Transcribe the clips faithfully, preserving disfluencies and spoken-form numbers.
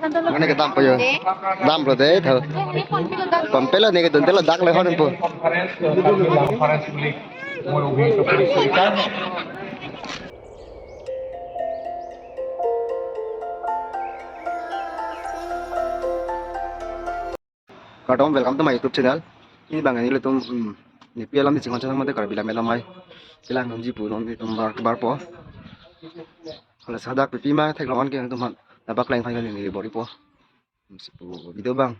Mane kedam po yo. Damlo dei tho. Pon pe lo, ne kedun te lo, dak le hon po. Kardom, welcome to my YouTube channel. Pini abang nelitum, hmm, nepi alam di chinghon chonang mate Karbi Lammet Amei kelangdunji pu non nelitum bar bar po. Hala laso hadak pipi ma theklong an ke nelitum aphan nangpaklangji aphan neli bor-i po. Lasi pu video abang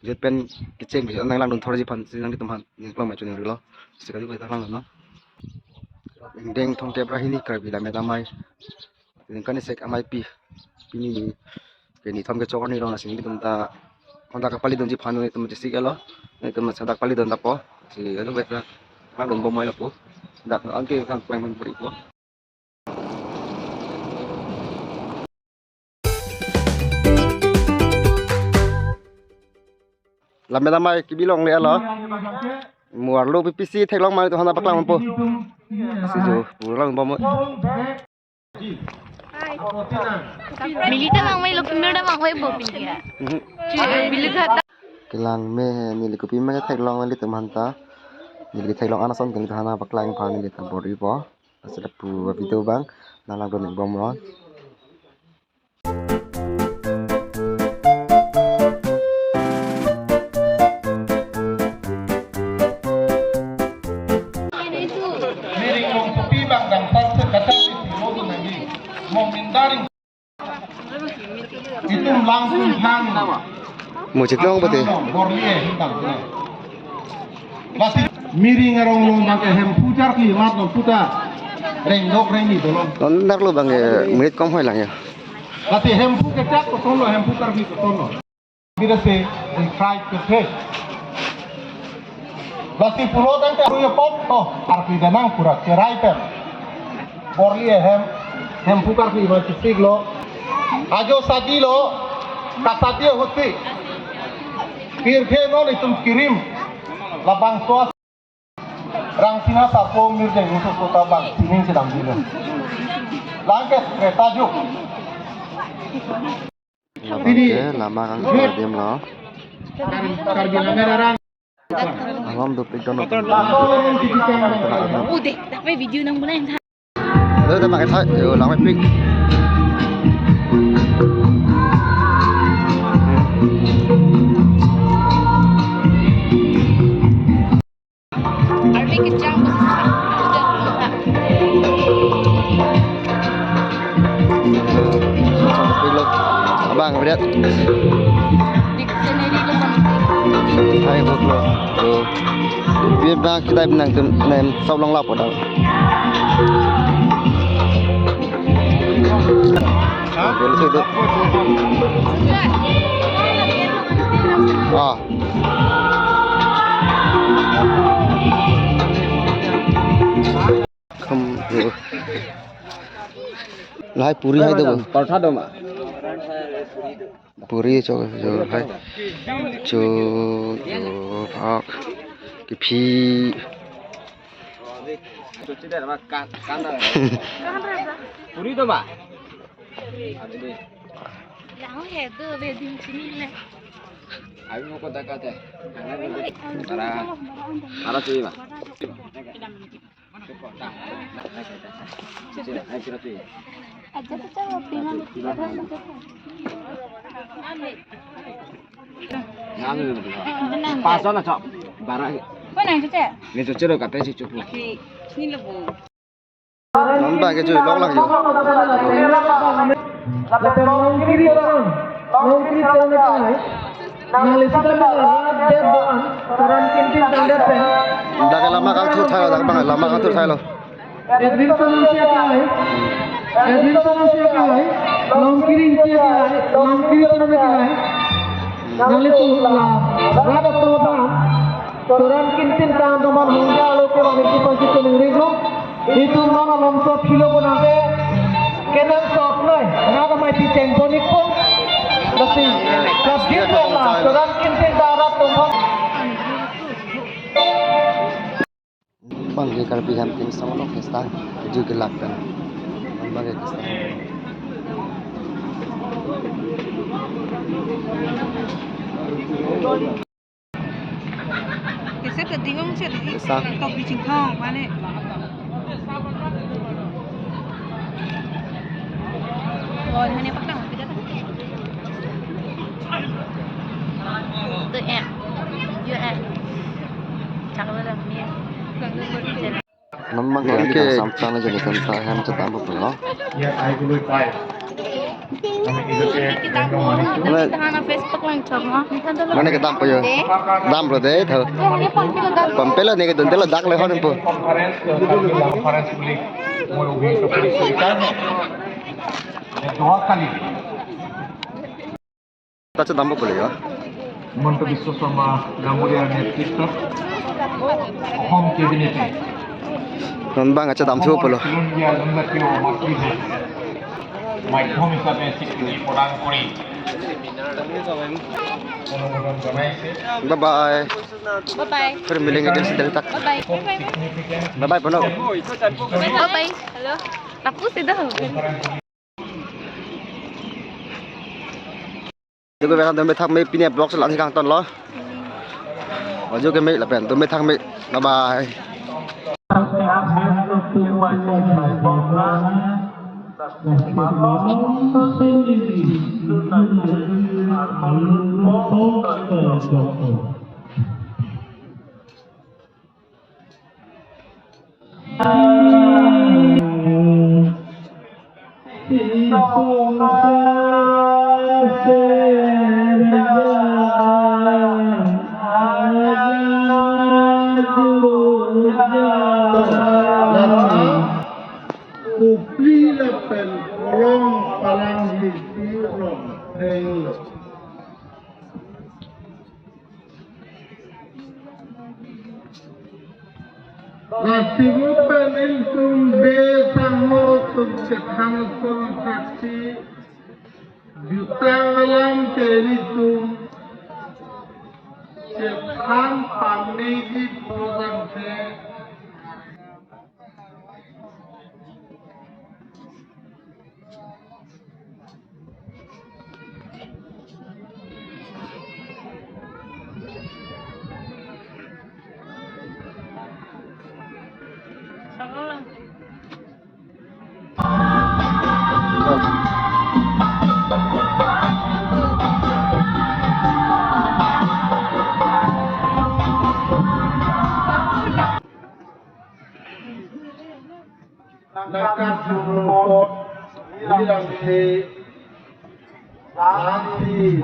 jut pen kecheng kecheng nanglangdun thorji aphan si nanglitum aphan nangklong mai choningri lo. Lasi kali kita lang no. Ingdeng thomkep ra hini Karbi Lammet Amei. Ningkan isek ameipi. Pini keni thom kechok arni rong asing nelitum ta honda kapalidunji aphan nelitum chesik lo. Nelitum laso hadak palidun ta po. Lasi adu beta langdun bom mai lo po. Dak anke kangpeng bor-i po. Lammet Amei kebi longle lo. Mo arlo pipi si theklong ma nelitum aphan nangpaklang po. Lasi jo pulang bom. Mili ta mang mai lo, pimir ta mang mai bo pili ya. Mhm. Chu, pili kata. Kelang me, neli kopi ma theklong nelitum aphan ta. Neli theklong an ason nelitum aphan nangpaklang aphan neli ta bor-i po. Lasi lapu video abang nanglangdun bom ron. Miring mong kopi bang dang tan se kacang di silo tu nagi. Mong mindaring. Itum langsung hang. Mo chetong pati. Borlie hintang. Lasi miring arong lo bang ke Hemphu charki mat lo puta. Rengdok rengni dolong. Non dak lo bang ke menit kom hoi lang ya. Lasi Hemphu kechak koson lo, Hemphu charki koson lo. Bida se, di krai ke se. Lasi pulo tangte arui apot to, arpi danang pura kerai pen. Borlie hem, Hemphu karpi ma chesik lo. Ajo sadi lo, kasadi ahut si. Pirthe non itum kirim. Labangso Rangsina Sarpo Mirjeng Usus Kota bang sining sedang dilo. Langkes kereta juk. Labang ke lama kangthur adim lo. Alom dopik dono. Udah, tapi video nang mulai. Aduh, udah pakai thai. Yo, lang pik. Arbi kejang. Abang, lihat. Hai, buklo. Tuh. Biar bang kita nangtum, nang sob long lapo dah. Dulu situ. Ah. Kham, yo. Lahai puri hai do. Paratha do ma? Puri cho, yo, hai. Cho, yo, phak. Kephi. Puri do ma? Yang he do le dim chini le. Abi mo ko dakate. Para, para sih, Pak. Paso na chok. Bara. Ko nang cuci? Ni cuci lo kata si cupu. Sini lo bu. Nonbang ke chui lok lang yo. Lapen Longkiri Toron, Longkiri Toron ke hai. Nang lesi kami la rat det doan, Toron Kintin tangdet pen. Dak lama kangthur thailo, dak bang lama kangthur thailo. Edwin Sononsia ke hai. Edwin Sononsia ke hai. Longkiri Insia ke hai. Longkiri Toron ke hai. Nang lesi la rat atum abang. Toron Kintin tang doman hongja alo ke bang itu pasti chiningri lo. Itum non alom so philo bonate. Kenangsot noi. Nada mai ti cheng bonik po. Lasi. Kap git lo la. Toron Kintin tang rat atum abang. Bang ke Karbi Hemkim Song lo kesta. Ju ke lak kan. Bang ke kesta. Kesep keding ong chet. Kesep. Tok di chingthong mane. Oh, ini pakai apa kita? Tu eh. Yo eh. Cakap lah ni. Non bang ke samsang na jani samsang hem chethan pulo. Ya, ai gulu pai. Mane, mane kedam po yo. Damlo de tho. Pampelo ne kedun telo dak le hon po. Dua kali. Ta chedam pulo ya. Himanta বিশ্ব শৰ্মা ডাঙৰীয়াৰ নেতৃত্বত অসম কেবিনেটে Non bang chedam thu pulo. খিলঞ্জীয়া জনজাতীয় মাতৃভাষা মাধ্যম হিচাপে স্বীকৃতি প্ৰদান কৰি অনুমোদন জনাইছে। Bye bye. Bye bye. Phir milenge din sidel tak. Bye bye. Bye bye puno. Bye bye. Hello. Tapu sida. Debe bethang debe thak me pine vlog selang hikang ton lo. Ojo ke me lapen debe thak me. Bye bye. Kopli lapen kolong palang hirpi rong thenglo. Lasi mo pen ilitum be sangho atum chethan ason saksi jutang alam ke ilitum chethan pamegi pojang ke. Nakat jumrong pot, bilang si, nasi.